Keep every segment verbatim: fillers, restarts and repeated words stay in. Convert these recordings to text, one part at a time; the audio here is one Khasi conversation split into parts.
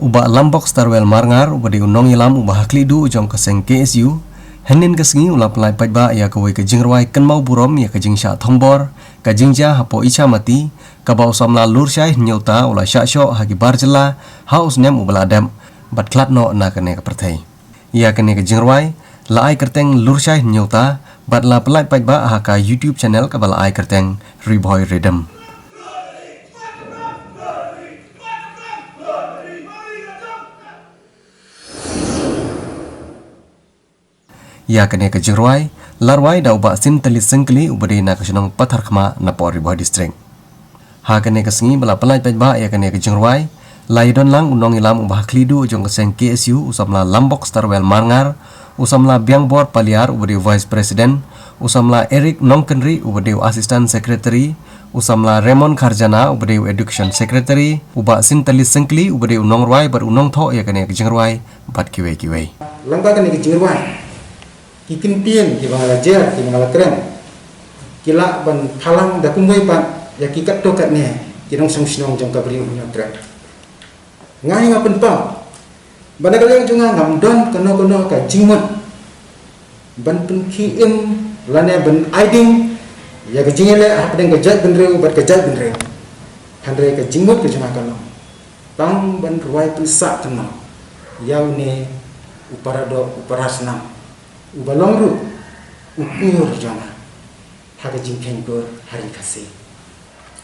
U Bah Lambok Starwell Marngar, uba dei u nongïalam uba ha khlieh duh jong ka seng K S U, hynnin ka sngi u la pynlait paidbah ïa kawei ka jingrwai kynmaw burom ïa ka jingshah thombor, ka jingjia hapoh Ichamati, kaba u samla Lurshai Hynñiewta u la shah shoh ha ki bar jylla ha u snem uba la dep, bad khlad noh na kane ka pyrthei. Ïa kane ka jingrwai la ai kyrteng Lurshai Hynñiewta, bad la pynlait paidbah ha ka YouTube channel kaba la ai kyrteng Ri Bhoi Rhythm. Ïa kane ka jingrwai la rwai da u Bah Sintali Syngkli, uba dei na ka shnong Patharkhmah, napoh Ri Bhoi District. Ha kane ka sngi ba la pynlait paidbah ïa kane ka jingrwai, la ïadon lang u nongïalam uba ha khlieh duh jong ka seng K S U, u samla Lambok Starwell Marngar, u samla Biangbor Paliar, uba dei u Vice President, u samla Eric Nongkynrih, uba dei u Assistant Secretary, u samla Raymond Kharjana, uba dei u Education Secretary, u Bah Sintali Syngkli, uba dei u nongrwai bad u nongthoh ïa kane ka jingrwai, bad kiwei kiwei. Lyngba kane ka jingrwai, ki kyntien kiba nga la jer, kiba nga la kren, ki lah ban phalang da kumwei pat ïa ki katto katne ki nongshong shnong jong ka Bri U Hynñiewtrep. Nga hi nga pynpaw ba na ka liang jong nga ngam don kano kano ka jingmut ban pynkhie im lane ban ai ding ïa ka jingïaleh hapdeng ka jaitbynriew bad ka jaitbynriew. Hynrei ka jingmut ka jong nga ka long tang ban rwai pynsah kynmaw ïa une u paradoh, u parasnam, uba long ruh u kur jong nga ha ka jingkheiñ kur ha ri Khasi.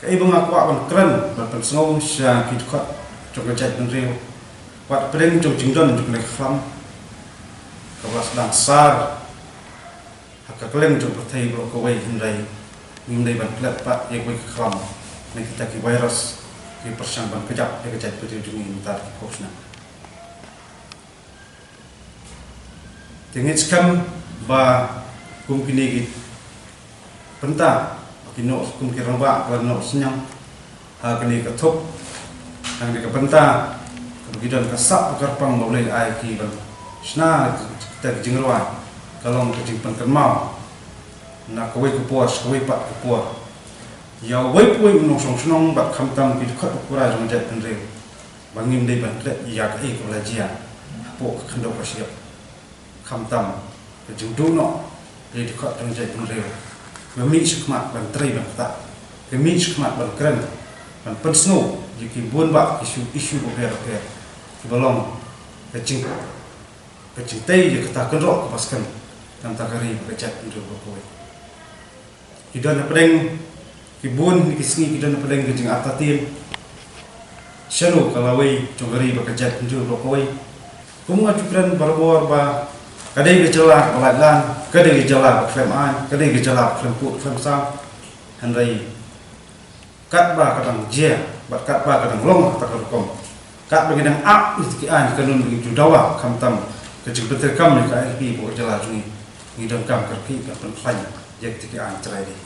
Kaei ba nga kwah ban kren ban pynsngew sha ki dkhot jong ka jaitbynriew, wat pdeng jong jingdon jong kane ka khlam kaba la sdang sar ha ka kylleng jong ka pyrthei baroh kawei, hynrei ngim dei ban klet pat ïa kawei ka khlam na kita ki virus ki pyrshang ban kjap ïa ka jaitbynriew jong ngi mynta ki phew snem. Te ngeit skhem ba kum kine ki bynta, ba ki noh kum ki rangbah, ba noh synñiang ha kane ka thup, ha kane ka bynta, ba ki don ka sap ka kyrpang ba U Blei ai ki ban shna kita ki jingrwai, ka long ka jingpynkynmaw na kawei ka por sha kawei pat ka por ïa uwei pa uwei u nongshong shnong bad khamtam ki dkhot u kura jong ka jaitbynriew, ba ngim dei ban klet ïa kaei kaba la jia hapoh ka khyndew ka shyiap. Khamtam ka jingduh noh ïa ki dkhot jong ka jaitbynriew, ka mih shakhmat ban trei ban ktah, ka mih shakhmat ban kren, ban pynsngew ïa ki bun bah ki issue, issue bapher bapher kiba long ka jing, ka jingtei ïa kata ka kynroh kaba skhem na ka bynta ka ri bad ka jaitbynriew baroh kawei. Ki don hapdeng, ki bun na ki sngi ki don hapdeng ka jingartatien shano ka lawei jong ka ri bad ka jaitbynriew baroh kawei. Kum nga ju kren barabor ba ka dei ka jylla kaba laitlan, ka dei ka jylla ba khlem aiñ, ka dei ka jylla ba khlem pud khlem sam. Hynrei katba ka dang jia bad katba ka dang long ha kata ka rukom, katba ngi dang ap ïa ki aiñ ki kanun, ngi ju dawa khamtam ka jingpyntreikam ïa ka I L P hapoh ka jylla jong ngi, ngi donkam ka rkhie ban pynkhlaiñ ïa kita ki aiñ trai dei.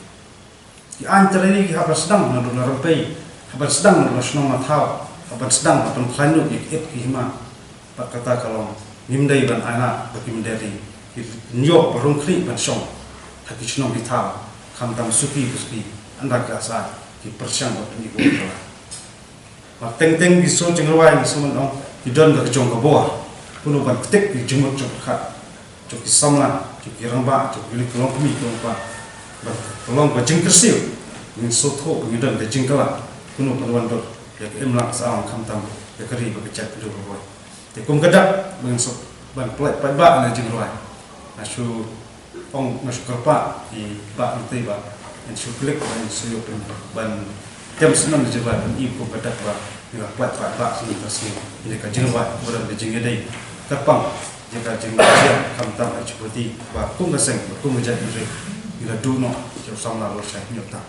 Ki aiñ trai dei ki hap ban sdang naduh la rympei, hap ban sdang naduh la shnong la thaw, hap ban sdang ban pynkhlaiñ lut ïa ki ïit ki hima. Bad kata ka long, ngim dei ban ailad ba ki mynder ri ki pynïoh ba rung khlieh ban shong ha ki shnong ki thaw, khamtam suki ba suki, ynda ki la sah ki pyrshang ban pyni bor. Ba teng teng ki sur jingrwai, ngi sngewthuh ong, ki don da ka jong ka bor. Kumno ban ktik ki jingmut jingpyrkhat jong ki samla, jong ki rangbah, jong ki longkmie longkpa, ban long ka jingkyrsiew. Ngin sngewthuh ba ngi don ka jingkylla, kumno ban wandur ïa ka imlang ka sahlang khamtam ïa ka ri bad ka jaitbynriew baroh. Te kum ka dak ba ngin suk ban pynlait paidbah na jingrwai, nga shu ong, nga shu kyrpad ïa i Bah Lynti ba ngin shu klik, ba ngin shu ïoh ban tem snem na jingrwai, ban i kum ka dak ba ngin la pynlait paidbah snem ta snem. Ïa ka jingrwai ba don ka jingïadei kyrpang ïa ka jingrwai, khamtam ha Ichamati, ba kum ka seng, ba kum ka jaitbynriew, ngin la duh noh ïa u samla Lurshai Hynñiewta.